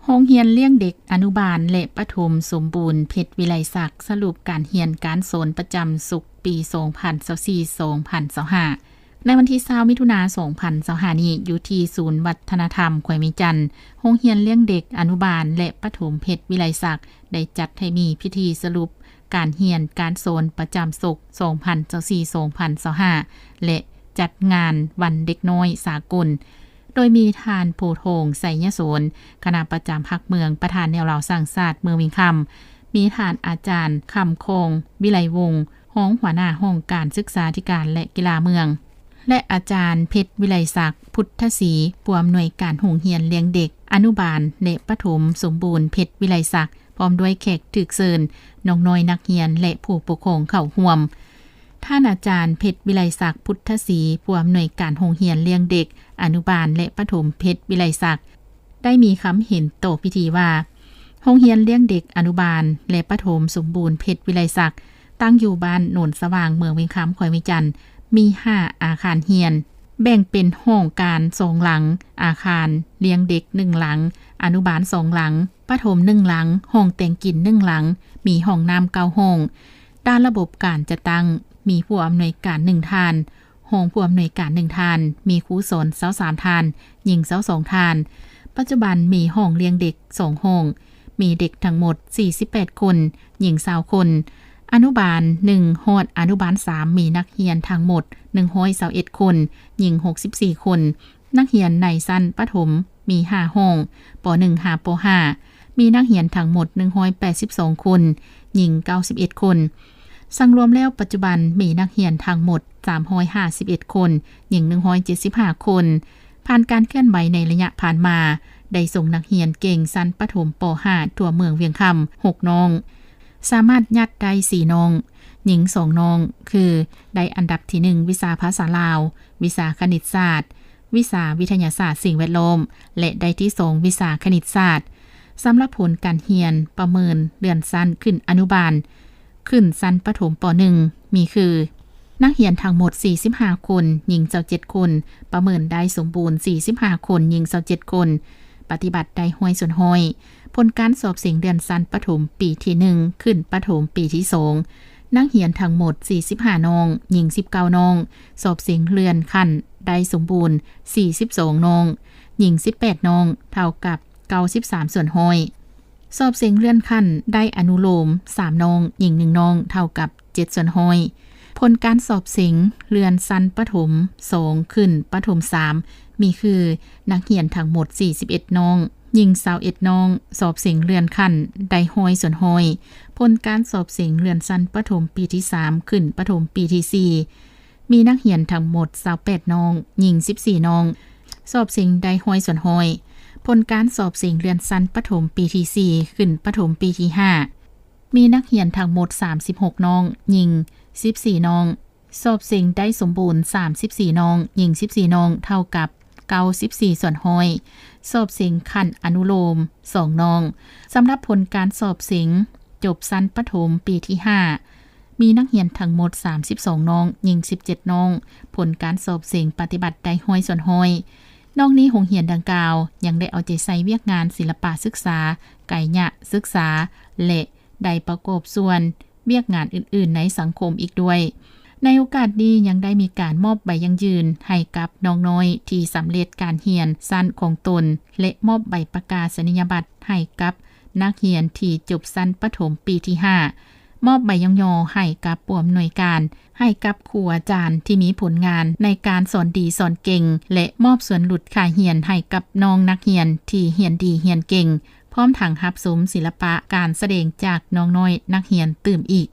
ໂຮງຮຽນລ້ຽງເດັກອະນຸບານ ແລະ ປະຖົມສົມບູນເພັດວິໄລສັກ ສະຫຼຸບການຮຽນການສອນປະຈຳສຸກປີສອງພັນຊາວສີ່ ສອງພັນຊາວຫ້າ. ໃນວັນທີຊາວ ມິຖຸນາ ສອງພັນຊາວຫ້ານີ້ ຢູ່ທີ່ສູນວັດທະນະທຳແຂວງວຽງຈັນ, ໂຮງຮຽນລ້ຽງເດັກອະນຸບານ ແລະ ປະຖົມເພັດວິໄລສັກ ໄດ້ຈັດໃຫ້ມີພິທີສະຫຼຸບການຮຽນການສອນປະຈຳສົກສອງພັນຊາວສີ່ ສອງພັນຊາວຫ້າ ແລະ ຈັດງານວັນເດັກນ້ອຍສາກົນ. ໂດຍມີທ່ານ ໂພທອງ ໄຊຍະໂສນ ຄະນະປະຈຳພັກເມືອງ, ປະທານແນວລາວສ້າງຊາດເມືອງວຽງຄຳ, ມີທ່ານອາຈານ ຄຳຄອງ ວິໄລວົງ ຮອງຫົວໜ້າຫ້ອງການສຶກສາທິການ ແລະ ກິລາເມືອງ ແລະ ອາຈານ ເພັດວິໄລສັກ ພຸດທະສີ ຜູ້ອຳນວຍການໂຮງຮຽນລ້ຽງເດັກອະນຸບານ ແລະ ປະຖົມສົມບູນເພັດວິໄລສັກ ພ້ອມດ້ວຍແຂກຖືກເຊີນ, ນ້ອງນ້ອຍນັກຮຽນ ແລະ ຜູ້ປົກຄອງເຂົ້າຮ່ວມ. ທ່ານອາຈານ ເພັດວິໄລສັກ ພຸດທະສີ ຜູ້ອຳນວຍການໂຮງຮຽນລ້ຽງເດັກອະນຸບານ ແລະ ປະຖົມເພັດວິໄລສັກ ໄດ້ມີຄຳເຫັນຕໍ່ພິທີວ່າ, ໂຮງຮຽນລ້ຽງເດັກອະນຸບານ ແລະ ປະຖົມສົມບູນເພັດວິໄລສັກ ຕັ້ງຢູ່ບ້ານໂນນສະຫວ່າງ ເມືອງວຽງຄຳ ແຂວງວຽງຈັນ ມີຫ້າອາຄານຮຽນ, ແບ່ງເປັນຫ້ອງການສອງຫຼັງ, ອາຄານລ້ຽງເດັກໜຶ່ງຫຼັງ, ອະນຸບານສອງຫຼັງ, ປະຖົມໜຶ່ງຫຼັງ, ຫ້ອງແຕ່ງກິນໜຶ່ງຫຼັງ, ມີຫ້ອງນ້ຳເກົ້າຫ້ອງ. ດ້ານລະບົບການຈັດຕັ້ງ ມີຜູ້ອຳນວຍການໜຶ່ງທ່ານ, ຮອງຜູ້ອຳນວຍການໜຶ່ງທ່ານ, ມີຄູສອນຊາວສາມທ່ານ, ຍິງຊາວສອງທ່ານ. ປັດຈຸບັນມີຫ້ອງລ້ຽງເດັກສອງຫ້ອງ, ມີເດັກທັງໝົດສີ່ສິບແປດຄົນ, ຍິງຊາວຄົນ. ອະນຸບານໜຶ່ງຮອດອະນຸບານສາມ ມີນັກຮຽນທັງໝົດໜຶ່ງຮ້ອຍຊາວເອັດຄົນ, ຍິງຫົກສິບສີ່ຄົນ. ນັກຮຽນໃນຊັ້ນປະຖົມມີຫ້າຫ້ອງ, ປໍໜຶ່ງຫາປໍຫ້າ ມີນັກຮຽນທັງໝົດໜຶ່ງຮ້ອຍແປດສິບສອງຄົນ, ຍິງເກົ້າສິບເອັດຄົນ. ສັງລວມແລ້ວ ປັດຈຸບັນມີນັກຮຽນທັງໝົດສາມຮ້ອຍຫ້າສິບເອັດຄົນ, ຍິງໜຶ່ງຮ້ອຍເຈັດສິບຫ້າຄົນ. ຜ່ານການເຄື່ອນໄຫວໃນໄລຍະຜ່ານມາ, ໄດ້ສົ່ງນັກຮຽນເກັ່ງຊັ້ນປະຖົມ ປໍຫ້າ ທົ່ວເມືອງວຽງຄຳ ຫົກນ້ອງ, ສາມາດຍາດໄດ້ສີ່ນ້ອງ, ຍິງສອງນ້ອງ, ຄື ໄດ້ອັນດັບທີໜຶ່ງ ວິຊາພາສາລາວ, ວິຊາຄະນິດສາດ, ວິຊາວິທະຍາສາດສິ່ງແວດລ້ອມ ແລະ ໄດ້ທີສອງ ວິຊາຄະນິດສາດ. ສຳລັບຜົນການຮຽນປະເມີນເລື່ອນຊັ້ນຂຶ້ນອະນຸບານ, ຂຶ້ນຊັ້ນປະຖົມ ປໍໜຶ່ງ ມີຄື ນັກຮຽນທັງໝົດສີ່ສິບຫ້າຄົນ, ຍິງຊາວເຈັດຄົນ, ປະເມີນໄດ້ສົມບູນສີ່ສິບຫ້າຄົນ, ຍິງຊາວເຈັດຄົນ, ປະຕິບັດໄດ້ຮ້ອຍສ່ວນຮ້ອຍ. ຜົນການສອບເສັງເລື່ອນຊັ້ນປະຖົມປີທີໜຶ່ງ ຂຶ້ນປະຖົມປີທີສອງ, ນັກຮຽນທັງໝົດສີ່ສິບຫ້ານ້ອງ, ຍິງສິບເກົ້ານ້ອງ, ສອບເສັງເລື່ອນຂັ້ນໄດ້ສົມບູນສີ່ສິບສອງນ້ອງ, ຍິງສິບແປດນ້ອງ, ເທົ່າກັບເກົ້າສິບສາມສ່ວນຮ້ອຍ. ສອບເສັງເລື່ອນຂັ້ນໄດ້ອະນຸໂລມສາມນ້ອງ, ຍິງໜຶ່ງນ້ອງ, ເທົ່າກັບເຈັດສ່ວນຮ້ອຍ. ຜົນການສອບເສັງເລື່ອນຊັ້ນປະຖົມສອງ ຂຶ້ນປະຖົມສາມ ມີຄື ນັກຮຽນທັງໝົດສີ່ສິບເອັດນ້ອງ, ຍິງຊາວເອັດນ້ອງ, ສອບເສັງເລື່ອນຂັ້ນໄດ້ຮ້ອຍສ່ວນຮ້ອຍ. ຜົນການສອບເສັງເລື່ອນຊັ້ນປະຖົມປີທີສາມ ຂຶ້ນປະຖົມປີທີສີ່ ມີນັກຮຽນທັງໝົດຊາວແປດນ້ອງ, ຍິງສິບສີ່ນ້ອງ, ສອບເສັງໄດ້ຮ້ອຍສ່ວນຮ້ອຍ. ຜົນການສອບເສັງເລື່ອນຊັ້ນປະຖົມປີທີສີ່ ຂຶ້ນປະຖົມປີທີຫ້າ ມີນັກຮຽນທັງໝົດສາມສິບຫົກນ້ອງ, ຍິງສິບສີ່ນ້ອງ, ສອບເສັງໄດ້ສົມບູນສາມສິບສີ່ນ້ອງ, ຍິງສິບສີ່ນ້ອງ, ເທົ່າກັບເກົ້າສິບສີ່ສ່ວນຮ້ອຍ. ສອບເສັງຂັ້ນອະນຸໂລມສອງນ້ອງ. ສຳລັບຜົນການສອບເສັງຈົບຊັ້ນປະຖົມປີທີຫ້າ ມີນັກຮຽນທັງໝົດສາມສິບສອງນ້ອງ, ຍິງສິບເຈັດນ້ອງ, ຜົນການສອບເສັງປະຕິບັດໄດ້ຮ້ອຍສ່ວນຮ້ອຍ. ນອກນີ້ ໂຮງຮຽນດັ່ງກ່າວຍັງໄດ້ເອົາໃຈໃສ່ວຽກງານສິລະປະສຶກສາ, ໄກຍະສຶກສາ ແລະ ໄດ້ປະກອບສ່ວນວຽກງານອື່ນໆໃນສັງຄົມອີກດ້ວຍ. ໃນໂອກາດນີ້ຍັງໄດ້ມີການມອບໃບຢັ້ງຢືນໃຫ້ກັບນ້ອງນ້ອຍທີ່ສຳເລັດການຮຽນຊັ້ນຂອງຕົນ ແລະ ມອບໃບປະກາສະນີຍະບັດໃຫ້ກັບ ນັກຮຽນທີ່ຈົບຊັ້ນປະຖົມປີທີຫ້າ ມອບໃບຍ້ອງຍໍໃຫ້ກັບຜູ້ອຳນວຍການ, ໃຫ້ກັບຄູອາຈານທີ່ມີຜົນງານໃນການສອນດີສອນເກັ່ງ ແລະ ມອບສ່ວນຫຼຸດຄ່າຮຽນໃຫ້ກັບນ້ອງນັກຮຽນທີ່ຮຽນດີຮຽນເກັ່ງ, ພ້ອມທັງຮັບຊົມສິລະປະການສະແດງຈາກນ້ອງນ້ອຍນັກຮຽນຕື່ມອີກ.